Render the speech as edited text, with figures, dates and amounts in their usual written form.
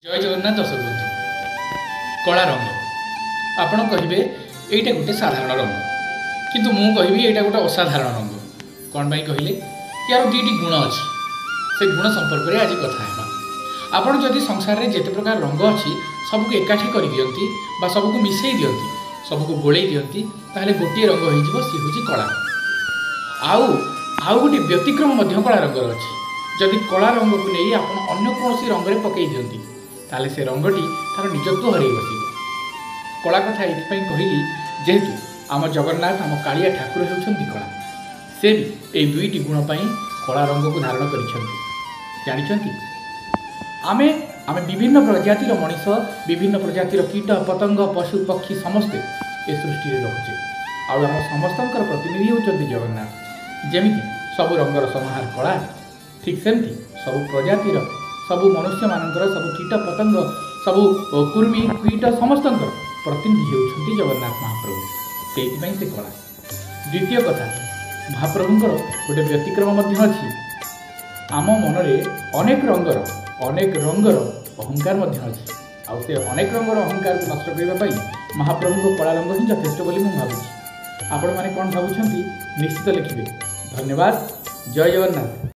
ଜୟ ଜଗନ୍ନାଥ ଦର୍ଶକ ବନ୍ଧୁ। କଳା ରଙ୍ଗ, ଆପଣ କହିବେ ଏଇଟା ଗୋଟେ ସାଧାରଣ ରଙ୍ଗ, କିନ୍ତୁ ମୁଁ କହିବି ଏଇଟା ଗୋଟେ ଅସାଧାରଣ ରଙ୍ଗ। କ'ଣ ପାଇଁ କହିଲେ? ୟାର ଦୁଇଟି ଗୁଣ ଅଛି, ସେ ଗୁଣ ସମ୍ପର୍କରେ ଆଜି କଥା ହେବା। ଆପଣ ଯଦି ସଂସାରରେ ଯେତେ ପ୍ରକାର ରଙ୍ଗ ଅଛି ସବୁକୁ ଏକାଠି କରିଦିଅନ୍ତି ବା ସବୁକୁ ମିଶାଇ ଦିଅନ୍ତି, ସବୁକୁ ଗୋଳେଇ ଦିଅନ୍ତି, ତାହେଲେ ଗୋଟିଏ ରଙ୍ଗ ହେଇଯିବ, ସିଏ ହେଉଛି କଳା। ଆଉ ଆଉ ଗୋଟିଏ ବ୍ୟତିକ୍ରମ ମଧ୍ୟ କଳା ରଙ୍ଗର ଅଛି। ଯଦି କଳା ରଙ୍ଗକୁ ନେଇ ଆପଣ ଅନ୍ୟ କୌଣସି ରଙ୍ଗରେ ପକାଇ ଦିଅନ୍ତି, ତାହେଲେ ସେ ରଙ୍ଗଟି ତା'ର ନିଜତ୍ୱ ହରାଇ ବସିବ। କଳା କଥା ଏଇଥିପାଇଁ କହିଲି, ଯେହେତୁ ଆମ ଜଗନ୍ନାଥ, ଆମ କାଳିଆ ଠାକୁର ହେଉଛନ୍ତି କଳା। ସେ ବି ଏଇ ଦୁଇଟି ଗୁଣ ପାଇଁ କଳା ରଙ୍ଗକୁ ଧାରଣ କରିଛନ୍ତି। ଜାଣିଛନ୍ତି, ଆମେ ଆମେ ବିଭିନ୍ନ ପ୍ରଜାତିର ମଣିଷ, ବିଭିନ୍ନ ପ୍ରଜାତିର କୀଟ ପତଙ୍ଗ, ପଶୁ ପକ୍ଷୀ ସମସ୍ତେ ଏ ସୃଷ୍ଟିରେ ରହୁଛେ, ଆଉ ଆମ ସମସ୍ତଙ୍କର ପ୍ରତିନିଧି ହେଉଛନ୍ତି ଜଗନ୍ନାଥ। ଯେମିତି ସବୁ ରଙ୍ଗର ସମାହାର କଳା, ଠିକ୍ ସେମିତି ସବୁ ପ୍ରଜାତିର, ସବୁ ମନୁଷ୍ୟମାନଙ୍କର, ସବୁ କୀଟ ପତଙ୍ଗ, ସବୁ କୃମି କୀଟ ସମସ୍ତଙ୍କର ପ୍ରତିନିଧି ହେଉଛନ୍ତି ଜଗନ୍ନାଥ ମହାପ୍ରଭୁ। ସେଇଥିପାଇଁ ସେ କଳା। ଦ୍ୱିତୀୟ କଥା, ମହାପ୍ରଭୁଙ୍କର ଗୋଟେ ବ୍ୟତିକ୍ରମ ମଧ୍ୟ ଅଛି। ଆମ ମନରେ ଅନେକ ରଙ୍ଗର ଅହଙ୍କାର ମଧ୍ୟ ଅଛି, ଆଉ ସେ ଅନେକ ରଙ୍ଗର ଅହଙ୍କାରକୁ ନଷ୍ଟ କରିବା ପାଇଁ ମହାପ୍ରଭୁଙ୍କ କଳା ରଙ୍ଗ ହିଁ ଯଥେଷ୍ଟ ବୋଲି ମୁଁ ଭାବୁଛି। ଆପଣମାନେ କ'ଣ ଭାବୁଛନ୍ତି ନିଶ୍ଚିତ ଲେଖିବେ। ଧନ୍ୟବାଦ, ଜୟ ଜଗନ୍ନାଥ।